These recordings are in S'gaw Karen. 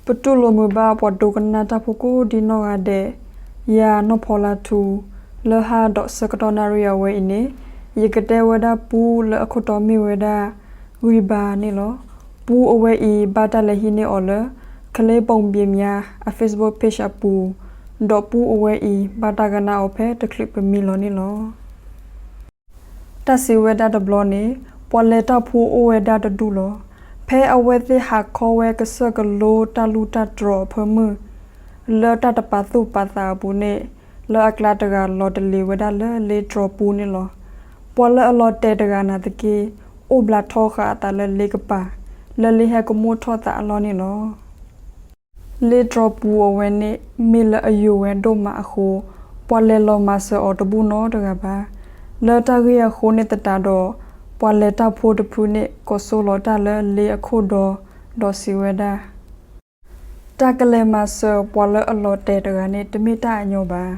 ပတူၢ်လိာ်မုာ်ဘၣ်ပှၤဒိကနၣ်တၢ်ဖိကိးဒံနီၢ်ဂၤဒဲး, ယၤနီၢ်ဖီလါထူ, လၢဟါဒီးဆၢကတီၢ်နၣ်ရံၣ်အဝဲအံၤန့ၣ်, ယကတဲဝဲဒၣ်ပူလၢအခိၣ်တီမ့ၢ်ဝဲဒၣ် ဂံၢ်ဘါန့ၣ်လီၤ. ပူအဝဲအံၤဘၣ်တၢ်လဲၤဟံးန့ၢ်အီၤလၢ ခလ့ပိာ်ဘံမၠါ အ Facebook page အပူၤ, ဒီးပူအဝဲအံၤဘၣ်တၢ်ကနၣ်အီၤဖဲတချုးပမံလီၤန့ၣ်လီၤ. တၢ်စံးဝဲဒၣ်တဘျီန့ၣ်, ပှၤလဲၤတၢ်ဖိအိၣ်ဝဲဒၣ်တဒူၣ်လီၤ. ဖဲအဝဲသ့ၣ်ဟးခီဝဲကစၢၢ်ကလိတၢ်လူၢ်တၢ်တြီၤအဖၢမုၢ် လၢတၢ်တပာ်သူၣ်ပာ်သးအပူၤန့ၣ်, လၢအကျါတဂၤလီၤတလ့ၤဝဲဒၣ်လၢလ့တြီၤပူန့ၣ်လီၤ. ပှၤလၢအလီၤတဲာ်တဂၤနာ်သက့, အိၣ်ဘျးထီဃာ်အသးလၢလ့ကပၤ, လၢလ့ဟဲကမိၣ်ထီၣ်သးအလီၢ်န့ၣ်လီၤ. လ့တြီၤပူအဝဲန့ၣ် မ့ၢ်လၢအယိာ်ဝဲဒိၣ်မးအဃိ, ပှၤလဲၤလီၤမၤစၢၤအီၤတဘူၣ်နီတဂၤဘၣ်. လၢတၢ်ဂ့ၢ်အဃိန့ၣ်သတးဒီး, ပှၤလဲၤတၢ်ဖိတဖုန့ၣ် ကိးစိလီၤတၢ်လၢလ့အခိၣ်ဒီ, ဒီးစံးဝဲဒၣ်, တၢ်ကလဲၤမၤစၢၤပှၤလၢအလီၤတဲာ်တဂၤန့ၣ် တမ့ၢ်တၢ်အညီဘၣ်.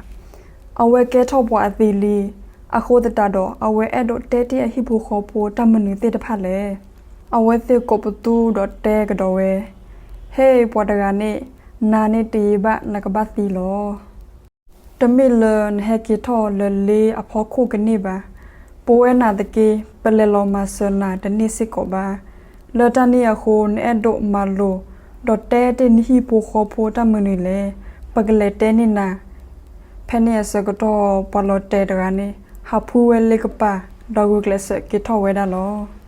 အဝဲကဲထီၣ်ပှၤအသံလံ, အဃိသတးဒီး အဝဲအဲၣ်ဒိးတဲတ့ၢ်အဟံၣ်ဖိဃီဖိတၢ်မနုၤသ့ၣ်တဖၣ်လဲၣ်. အဝဲသ့ၣ်ကိးပသူဒီးတဲကဒီးဝဲ, ဟ့ၣ် ပှၤတဂၤန့ၣ်, နၤန့ၣ်တယံာ်ဘၣ်နကဘၣ်သံလီၤ. တမ့ၢ်လၢနဟဲက့ၤထီၣ်လၢလ့အဖီခိၣ်ကန့ၢ်ဘၣ်. ပဝဲနာ်သက့ ပလဲၤလီၤမၤစၢၤနၤတန့ၢ်စ့ၢ်ကီးဘၣ်. လၢတၢ်န့ၣ်အဃိ နအဲၣ်ဒိးမၤလိာ် ဒီးတဲတ့ၢ်နဟံၣ်ဖိဃီဖိတၢ်မနုၤလဲၣ်, ပကလဲၤတဲန့ၢ်နၤ. ဖဲန့ၣ်အဆၢကတီၢ် ပှၤလီၤတဲာ်တဂၤန့ၣ် ဟးဖုဝဲလ့ကပၤ ဒီးဂုာ်ကျဲးစၢးက့ၤထီၣ်ဝဲဒၣ်လီၤ.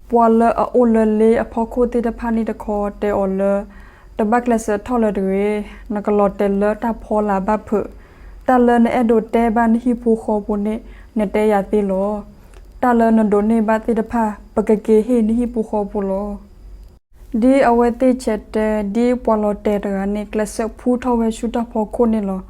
ပှၤလၢအအိၣ်လၢလ့အဖီခိၣ်သ့ၣ်တဖၣ်န့ၣ်တခီတဲအီၤလၢ, တဘၣ်ကျဲးစၢးထီၣ်လၢၤတဂ့ၤ, နကလီၤတဲာ်လၢတၢ်ဖီလာ်ဘၣ်ဖုး, တၢ်လၢနအဲၣ်ဒိးတဲဘၣ်နဟံၣ်ဖိဃီဖိန့ၣ် နတဲယၤသ့လီၤ. တၢ်လၢနဒိးန့ၢ်ဘၣ်သ့ၣ်တဖၣ် ပကက့ၤဟ့ၣ်နဟံၣ်ဖိဃီဖိလီၤ. ဒ်အဝဲသ့ၣ်ဆဲးတဲ ဒ်ပှၤလီၤတဲာ်တဂၤန့ၣ် ကျဲးစၢးဖုထီၣ်ဝဲဆူတၢ်ဖီခိၣ်န့ၣ်လီၤ.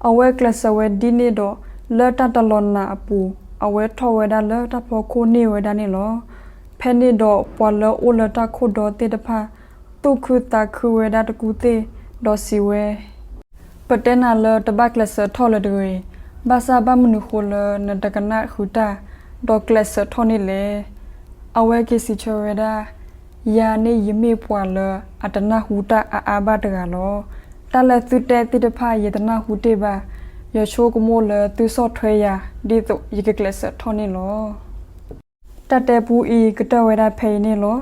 အဝဲကျဲးစၢးဝဲဒ်န့ၣ်ဒီး လၢတၢ်တလီၤနာ်အပူၤ အဝဲထီၣ်ဝဲဒၣ်လၢတၢ်ဖီခိၣ်န့ၢ်ဝဲဒၣ်န့ၣ်လီၤ. ဖဲန့ၣ်ဒီးပှၤလၢအိၣ်လၢတၢ်ခိၣ်ဒီသ့ၣ်တဖၣ် သူၣ်ခုသးခုဝဲဒၣ်တကူၢ်သ့ၣ်, ဒီးစံးဝဲ ပတဲနၤလၢတဘၣ်ကျဲးစၢးထီၣ်လၢၤတဂ့ၤ, ဘၣ်ဆၣ်ဘၣ်မနုၤဃိလၢနတကနၣ်ဃုာ်တၢ် ဒီးကျဲးစၢးထီၣ်န့ၣ်လဲၣ်. အဝဲက့ၤစံးဆၢဝဲဒၣ်, ယၤန့ၣ်ယမ့ၢ်ပှၤလၢအတနၢ်ဟူတၢ်အါအါဘၣ်တဂၤလီၤ. တၢ်လၢသုတဲသ့ၣ်တဖၣ်ယတနၢ်ဟူတ့ၢ်ဘၣ်. ယဆိကမိၣ်လၢသုဆီၣ်ထွဲယၤ ဒ်သိးယကကျဲးစၢးထီၣ်န့ၣ်လီၤ. တၢ်တဲပူအံၤကတၢၢ်ဝဲဒၣ်ဖဲအံၤန့ၣ်လီ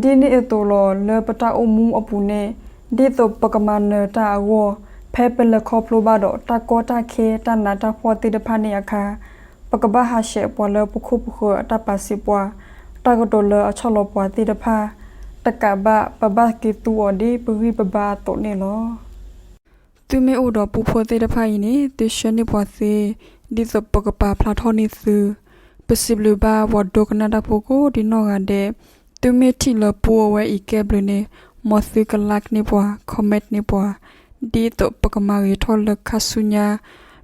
ၤ. ဒ်န့ၣ်အသိးလီၤ လၢပတၢ်အိၣ်မူအပူၤန့ၣ်, ဒ်သိးပကမၤနၢၤတၢ်အဂီၢ်, ဖဲပလဲၤခီဖျိဘၣ်ဒီးတၢ်ကီတၢ်ခဲ တၢ်နးတၢ်ဖှီၣ်သ့ၣ်တဖၣ်န့ၣ်အခါ, ပကဘၣ်ဟးဆှဲးပှၤလၢပခိၣ်ပဃၢၤအတၢ်ပာ်စံးပှၤ, တၢ်ကတိၤလၢအဆီၣ်လီၤပှၤသ့ၣ်တဖၣ်, တကးဘၣ်ပဘၣ်က့ၤသူအီၤဒ်ပဂံၢ်ပဘါအသိးန့ၣ်လီၤ. သုမ့ၢ်အိၣ်ဒီးပူဖိသ့ၣ်တဖၣ်အံၤန့ၣ် သုဆှၢန့ၢ်ပှၤသ့, ဒ်သိးပကပာ်ဖျါထီၣ်န့ၢ်သု. ပစံးဘျုးဘၣ်ပှၤဒိကနၣ်တၢ်ဖိကိးဒံနီၢ်ဂၤဒဲး, သုမ့ၢ်ထံၣ်လၢပူအဝဲအံၤကဲဘျုးန့ၣ်, မ်သုက like န့ၢ်ပှၤ, comment န့ၢ်ပှၤ, ဒ်သိးပကမၤဂ့ၤထီၣ်လၢခါဆူညါ,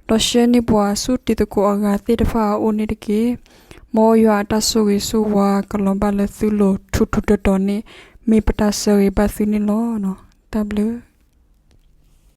ဒီးဆှၢန့ၢ်ပှၤဆူတံၤသကိးအဂၤသ့ၣ်တဖၣ်အအိၣ်န့ၣ်တက့ၢ်. မ်ယွၤအတၢ်ဆိၣ်ဂ့ၤဆိၣ်ဝါကလီၤဘၣ်လၢသုလိၤထူးထူးတီၤတီၤန့ၣ်, မ့ၢ်ပတၢ်ဆၢဂ့ၤဘၣ်သုန့ၣ်လီၤ. တၢ်ဘျုး